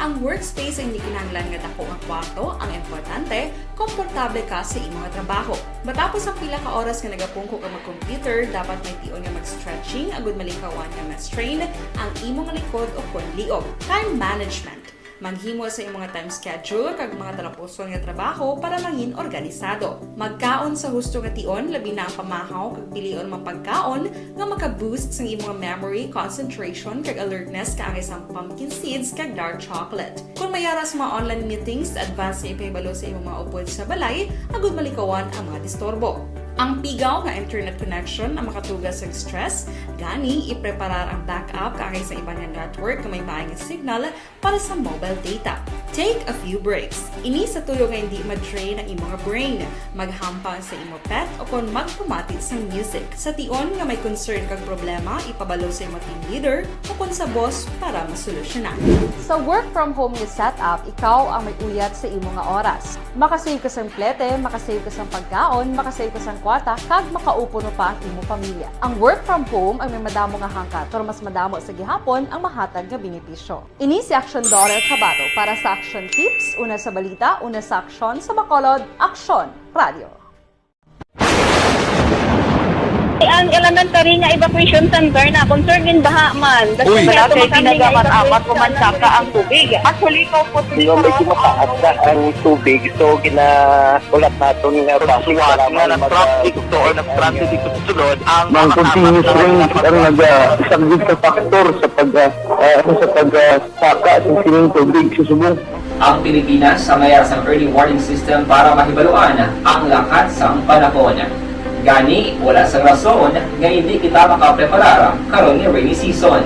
Ang workspace ay hindi kinahanglan nga dako nga kwarto, ang importante, komportable ka sa imo nga trabaho. Matapos ang pila ka oras nga nagapungko ka mag-computer, dapat may tion nga mag-stretching agud malikawan nga ma-strain ang imo nga likod o kon liog. Time management. Maghimo sa imong nga time schedule kag mga talapuson nga trabaho para mangin organisado. Magkaon sa husto nga tion, labi na ang pamahaw kag pilion mga pagkaon nga maka-boost sang imong memory, concentration, kag alertness kaangay sang pumpkin seeds kag dark chocolate. Kon may ara sa mga online meetings, advance nga ipahibalo sa imong mga upod sa balay agud malikawan ang mga disturbo. Ang pigaw nga internet connection ang makatuga sang stress, gani ipreparar ang backup kaangay sa iban nga network nga may maayo nga signal para sa mobile data. Take a few breaks. Ini sa tuyo nga hindi ma-drain ang imo nga brain. Maghampang sa imo pet o kon magpamati sang music. Sa tion nga may concern kag problema, ipabalo sa imo team leader o kon sa boss para masolusyonan. Sa work from home nga setup, ikaw ang may uyat sa imo nga oras. Makasave ka sang plete, makasave ka sang pagkaon, makasave ka sang kwarta, kag makaupuno pa ang imo pamilya. Ang work from home ang may madamo nga hangkat, pero mas madamo sa gihapon ang mahatag nga benepisyo. Ini si Aksyon Doris Habato para sa Aksyon Tips, una sa balita, una sa aksyon, sa Bacolod, Aksyon Radio. Ang elementary nga evacuation center na concerned in baha man. Uy. Wala kay tinaga man amat ko man saka ang tubig. Actually, ko po Di ba, medyo mataas na ang tubig, so gina-, ulat naton nga traffic, salamat nga mag-, nag-traffic to or nag-traffic dito sa sulod, ang Nang continuous rain ang nagasaglit sa factor sa pag, ah, ah, ano, sa pag, ah, saka sa sining tubig sa subong. Ang Pilipinas ang mayara sang early warning system para mahibaluan ang lakat sang panahon. Gani, wala sang rason nga hindi kita makapreparar karon nga rainy season.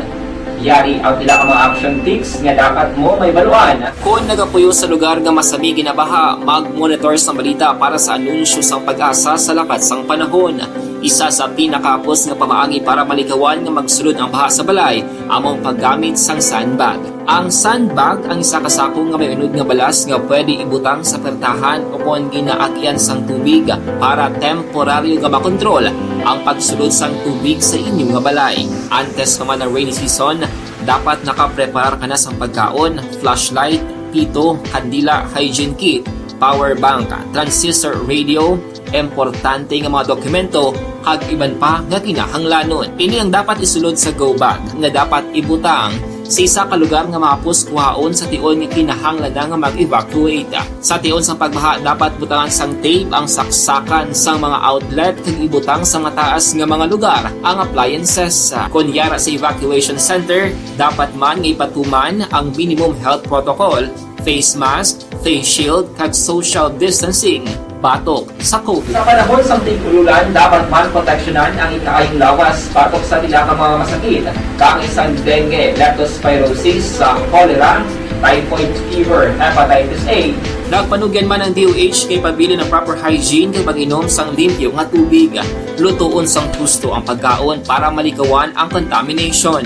Yari ang pila ka mga action tips nga dapat mo mahibaluan. Kon nagapuyo sa lugar nga masami ginabaha, mag-monitor sang balita para sa anunsyo sang PAGASA sa lakat sang panahon. Isa sa pinakahapos nga pamaagi para malikawan nga magsulod ang baha sa balay amo ang paggamit sang sandbag. Ang sandbag ang isa ka sako nga may unod nga balas nga pwede ibutang sa pertahan o kon ginaagyan sang tubig para temporaryo nga makontrol ang pagsulod sang tubig sa inyo nga balay. Antes pa man ang rainy season, dapat nakapreparar ka na sang pagkaon, flashlight, pito, kandila, hygiene kit, power bank, transistor radio, importante nga mga dokumento, kag iban pa nga kinahanglanon. Ini ang dapat isulod sa go bag nga dapat ibutang sa isa ka lugar nga mahapos kuhaon sa tion nga kinahanglan na nga mag-evacuate. Sa tion sang pagbaha, dapat butangan sang tape ang saksakan sang mga outlet kag ibutang sa mataas nga mga lugar ang appliances. Kon yara sa evacuation center, dapat man nga ipatuman ang minimum health protocol, face mask, face shield, kag social distancing batok sa COVID. Sa panahon sang tig-ululan, dapat man proteksyonan ang ikaayong lawas batok sa pila ka mga masakit, kaangay sang dengue, leptospirosis, sa cholera, typhoid fever, hepatitis A. Nagpanugyan man ang D O H nga ipabilin ang proper hygiene kag pag-inom sang limpyo nga tubig. Lutoon sang husto ang pagkaon para malikawan ang contamination.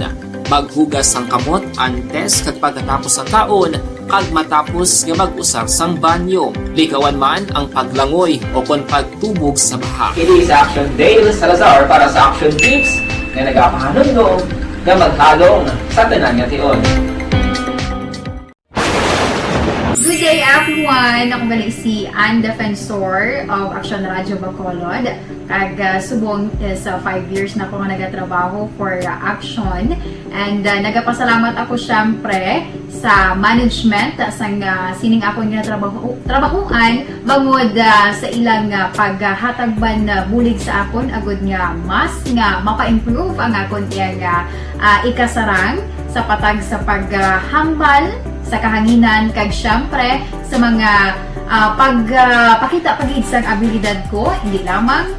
Maghugas sang kamot antes kag pagkatapos sang kaon, kag matapos nga mag-usar sang banyo. Likawan man ang paglangoy o kon pagtubog sa baha. Kini sa Action Dale Salazar para sa Action Tips nga nagapahanumdom nga maghalong sa tanan nga tion. Good day, everyone! Ako gali si Ann Defensor of Action Radio Bacolod. Kag, ah, subong is, ah, five years na ako nga nagatrabaho for, ah, Action. And, ah, nagapasalamat ako, syempre, sa management, ah, sang, ah, sining akon nga trabaho, trabahuan, bangod, ah, sa ilang, ah, paghatag man, ah, bulig sa akon, agud nga mas nga mapa-improve ang akon iyang, ah, ah, ikasarang sa patag sa paghambal sa kahanginan, kag, syempre, sa mga, ah, pag, ah, pakita pa gid sang abilidad ko, hindi lamang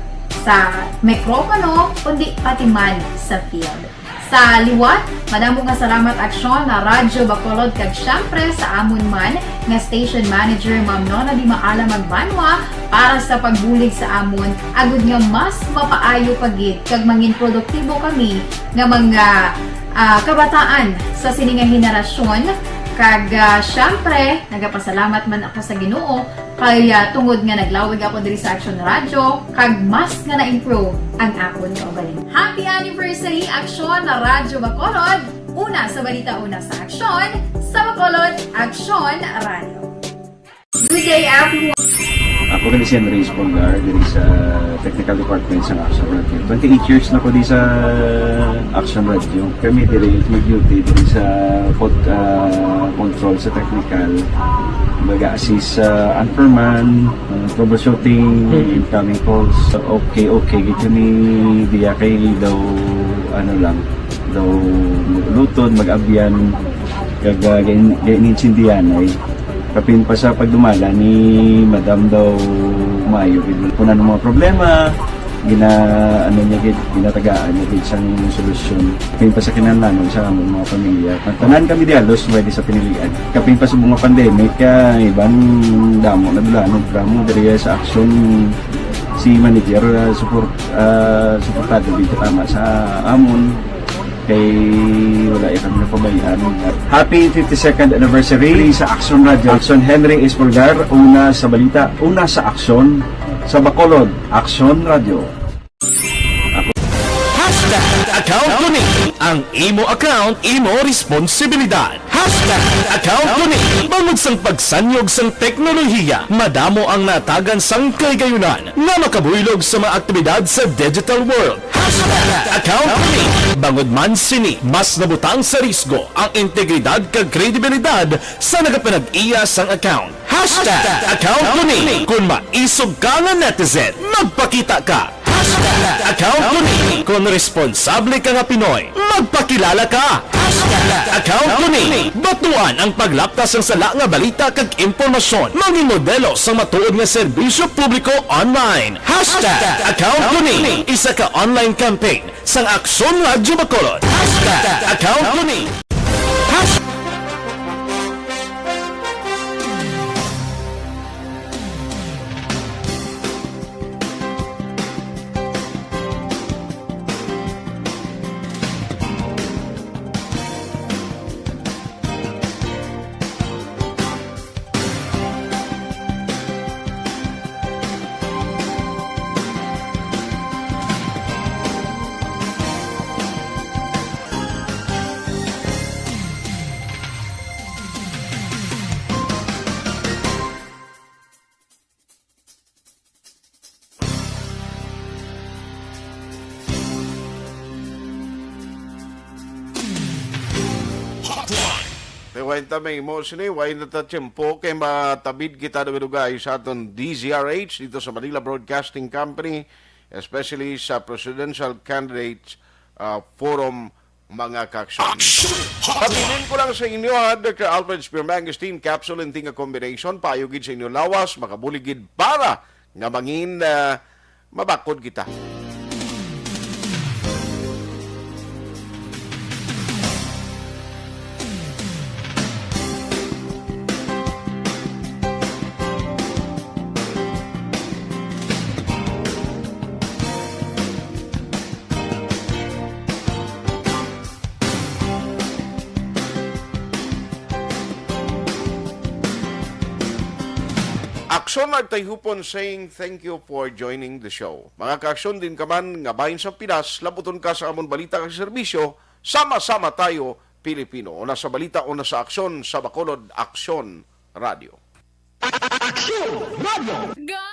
sa mikropono, kundi pati man sa field. Sa liwat, madamo nga salamat, Aksyon, na Radyo Bacolod, kag syempre sa amon man nga station manager, Ma'am Nona Di Maala Magbanwa, para sa pagbulig sa amon, agud nga mas mapaayo pa gid kag mangin produktibo kami nga mga, ah, kabataan sa sini nga henerasyon. Kag, ah, syempre, nagapasalamat man ako sa Ginoo kay, ah, tungod nga naglawig ako diri sa Action Radio, kag mas nga na-improve ang akon kaugalingon. Happy anniversary, Action Radyo Bacolod! Una sa balita, una sa aksyon, sa Bacolod, Action Radio. Good day, everyone! Ako gali si Henry Espolgar, diri sa Technical Department sa Action Radio. Twenty-eight years na ko di sa Action Radio. Kami diri mag-duty diri sa pod-, ah, control sa technical. Mag-assist sa anchorman, ah, troubleshooting, Mhm. incoming calls. Okay, okay, gid kami diya kay daw, ano lang, daw mag-ulutod, mag-abyan, kag, ah, gain-, gainintindihan ay. Kapin pa sa pagdumala ni Madam daw maayo gid. Kung ano mga problema, gina-, ano niya gid, ginatagaan niya gid sang solusyon. Kapin pa sa kinahanglanon sa among mga pamilya. Tanan kami di halos pwede sa pinilian. Kapin pa sa mga pandemic, ah, iban damo na dula, ano, damo diri sa aksyon si manager, ah, support, ah, suportado gid tama sa amon. Kay wala ya kami napabayaan. Happy fifty-second anniversary sa Action Radio. Action Henry Espolgar, una sa balita, una sa aksyon, sa Bacolod, Action Radio. Hashtag account ko ni. Ang imo account, imo responsibilidad. Hashtag account ko ni. Bangod sang pagsanyog sang teknolohiya, madamo ang natagan sang kahigayunan nga makabuylog sa mga aktibidad sa digital world. Hashtag account ko ni. Bangod man sini, mas nabutang sa risgo ang integridad kag kredibilidad sa nagapanag-iya sang account. Hashtag account ko ni. Kung maisog ka nga netizen, magpakita ka. Hashtag account ko ni. Kung responsable ka nga Pinoy, magpakilala ka. Hashtag account ko ni. Batuan ang paglaptas sang sala nga balita kag impormasyon. Mangin modelo sang matuod nga serbisyo publiko online. Hashtag account ko ni. Isa ka online campaign sang Aksyon Radyo Bacolod. Hashtag account ko ni. Hash- Way ta may mo sini, way na ta tiyempo kay matabid kita dugay-dugay sa aton D Z R H dito sa Manila Broadcasting Company, especially sa Presidential Candidates ah, Forum, mga kaakson. Pabilin ko lang sa inyo, ha, Doctor Alfred Spearmangosteen Capsule and Tinga Combination, payo gid sa inyo lawas, makabulig gid para nga mangin ah, mabakod kita. Akson Agtayhupon saying thank you for joining the show. Mga kaakson, din ka man nga bahin sa Pinas, labuton ka sa amon balita kag serbisyo, sama-sama tayo, Pilipino. Una sa balita, una sa aksyon, sa Bacolod, Aksyon Radio. Aksyon Radio.